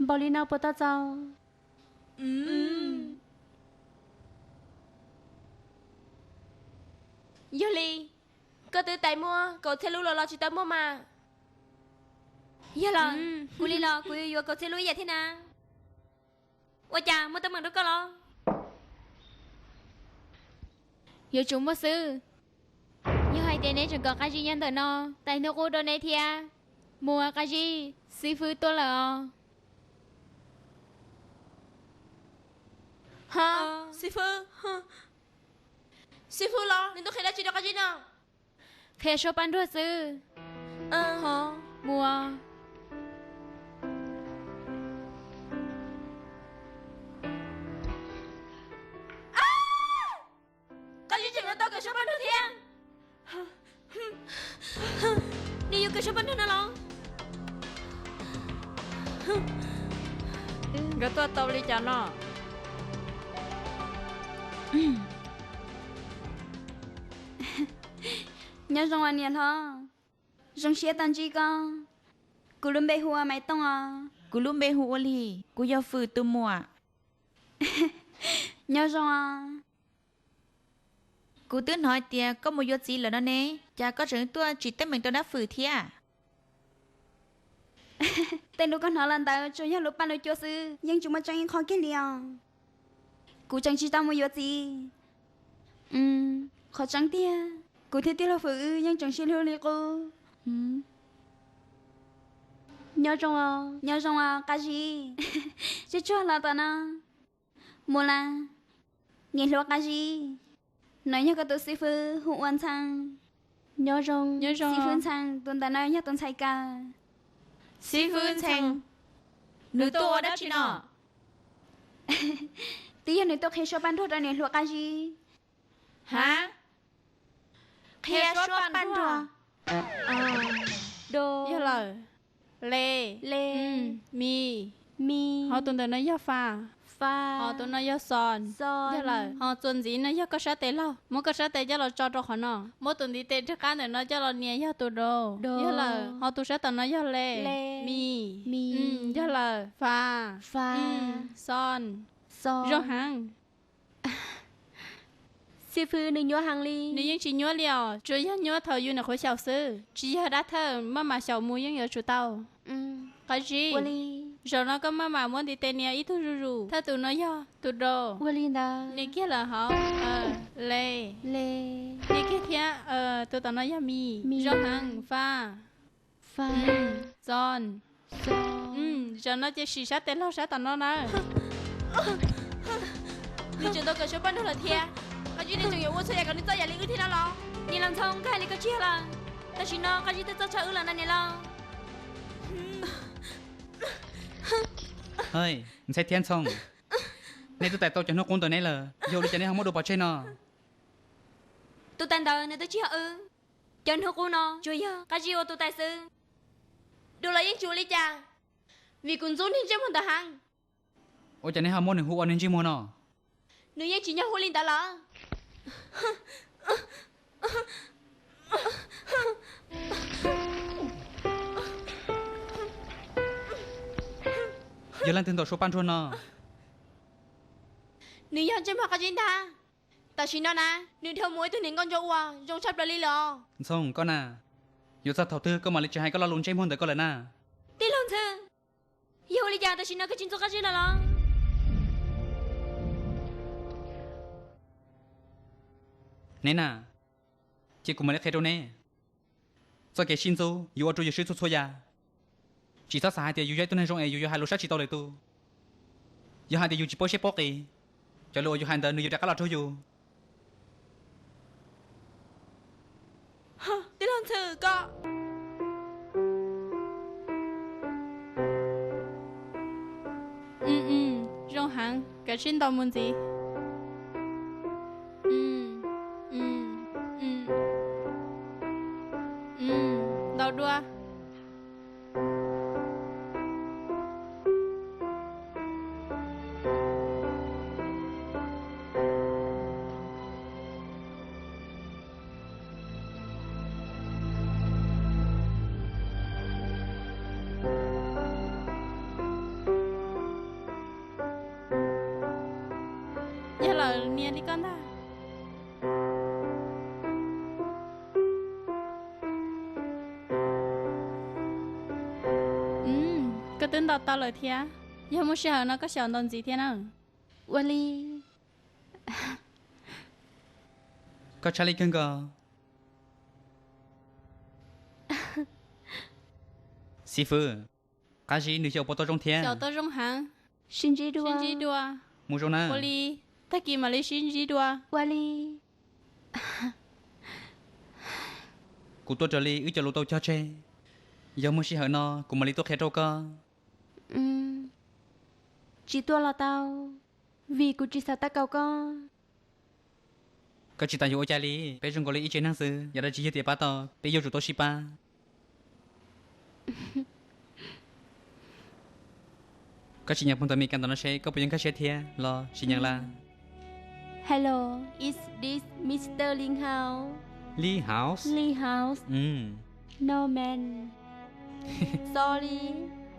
Npaum li no puas tau txaus? Yog li, koj twb tais muaj kaum txhiab lub los los tsis tau muaj mas? Yog los, kuv li los kuv yuav yuav kaum txhiab lub ib yam thiab na. Ua cas muaj teeb meem rau koj los? Yuav tsum muaj xwb. Yog hais tias neb tseem kom Qab Zib nyob ntawm no, tais hnub qub rau neb thiab. Mus Qab Zib, xib fwb tuaj lawm os. Xib fwb, xib fwb los nws tuaj qhia dab tsi rau Qab Zib no? Qhia suab paj nruag xwb. Mus. Qab Zib tseem yuav tau kawm suab paj nruag thiab. Nws yuav kawm suab paj nruag no los? Nkawd tuaj tau li cas no? Nyob zoo os niam hlob. Zoo siab tau ntsib koj. Kuv lub npe hu ua Maiv Tooj os. Kuv lub npe hu ua Lig, kuv yog Fwm tus muam. Nyob zoo os. Kuv twb hnov hais tias koj mus yuav txiv lawm no ne, cas koj tseem tuaj tsim teeb meem rau dab Fwm thiab? Tej lus koj hnov los ntawd tsuas yog lus paj lus cua xwb, yeej tsis muaj tseeb ib qho kiag li os. Kuv tseem tsis tau mus yuav txiv. Qhov tseeb tiag, kuv thiab tij laug Fwm wb yeej tseem sib hlub li qub. Nyob zoo, nyob zoo os Qab Zib. Tsuag tsuag los tom no. Mus las, niam hluas Qab Zib. No yog koj tus xib fwb hu ua Ntxhee. Nyob zoo. Xib fwb Ntxhee, tus ntawm no yog tus ntxhais kawg. Xib fwb Ntxhee, nws tuaj ua dab tsi no? Twb yog nws tuaj qhia suab paj nruag rau niam hluas Qab Zib. Hav, qhia suab paj nruag? Yog lawm. Le, le, mi, mi. Ho tus ntawm no yog fa, fa. Ho tus no yog xon, xon. Yog lawm. Ho txuas ntxiv no yog koj sab tes laug, muab koj sab tes coj los tso rau qhov no. Muab tus ntiv tes rov qab ntawm no coj los nias yog tus do. Do. Yog lawm. Ho tus sab tom no yog le, le, mi, mi. Yog lawm. Fa, fa. Xon, xon. Zoo heev. Xib fwb, nws nyuaj heev li. Nws yeej tsis nyuaj li os, tsuas yog nyuaj thaum yus nyuam qhuav xyaum xwb, tsis yog dab thawj, maj mam xyaum mus yeej yuav tsum tau. Qab Zib, zaum no koj maj mam muab ntiv tes nias ib tug zuj zus, thawj tus no yog tus do. Ua li ntawd. Nias kiag lawm hauv, le, le. Nias kiag thiab, tus tom no yog mi, mi. Zoo heev, fa, fa. Xon, xon. Zaum no ces sim sab tes laug sab tom no na. Nws tseem tau kawm suab paj nruag lawm thiab. Qab Zib, nws tseem yuav ua txhua yam kom nws txawj yam li wb thiab no los? Niam laus Ntxhoo, koj hais li ko tsis yog lawm. Tam sim no Qab Zib twb txog chaw wb lawm na niam laus. Ntxhais thiab Ntxhoo, neb twb tais tau cov hnub qub ntawm neb lawm, yog ua li cas neb ho muab dua pov tseg no? Tus tais ntawd nws twb tsis yog wb. Cov hnub qub no tsuas yog Qab Zib ua tus tais xwb. Dua los yeej tsis ua li cas, vim kuv ntxub niag ntsej muag ntawd heev. Ua cas neb ho muab nws hu ua niag ntsej muag no? Nws yeej tsis nyob hu li ntawd lawm. Yog leej twg ntaus suab paj nruag no? Nws yog ntsej muag Qab Zib ntag. Tam sim no na, nws dhau mus ib tug niam nkauj ntsuab uas zoo tshaj plaws li lawm os. Ntxhoo, koj na, yuav txog thaum twg koj mam li tsis hais koj lo lus ntsej muag ntawm koj lawm na? Tij laug Ntxhee, yog ua li cas tam sim no koj tsis ntxub Qab Zib lawm los? Neb na, cia kuv mam li qhia rau neb. Txoj kev sib ntxub yuav ua rau yus swb txhua txhua yam. Tsis txhob xav hais tias yus yog ib tug neeg zoo es yus yuav hais lus sab tsis tau lwm tus. Yog hais tias yus tsis paub siab paub qis, cov lus uas yus hais ntawd nws yuav rov qab los raug yus. Tij laug Ntxhee, koj. Zoo heev, kav tsij ntaus mus ntxiv. Ntaus dua. Yog lawm nias li koj ntag. Koj twb ntaus tau lawm thiab. Yog muaj sij hawm no koj xyaum ntaus ntxiv thiab na. Ua li. Koj tshaj lij kawg nkaus. Xib fwb, qab zib nws xyaum puas tau zoo thiab? Xyaum tau zoo heev. Sib ntsib dua. Mus zoo na. Ua li, tag kis mam li sib ntsib dua. Ua li. Kuv tuaj raws li wb cov lus tau cog tseg. Yog muaj sij hawm no kuv mam li tuaj qhia rau koj. Tsis tuaj los tau, vim kuv tsis xav tau kaus koj. Koj tsis tas yuav ua cas li, peb zoo nkaus li ib tsev neeg xwb, yog dab tsi yog tias pab tau, peb yuav tsum tau sib pab. Koj sim nyeem phau ntawv Meskas ntawm no seb koj puas yuav nkag siab thiab los sim nyeem la. Hello, is this Mister Lee House? Lee House? Lee House? No man. Sorry.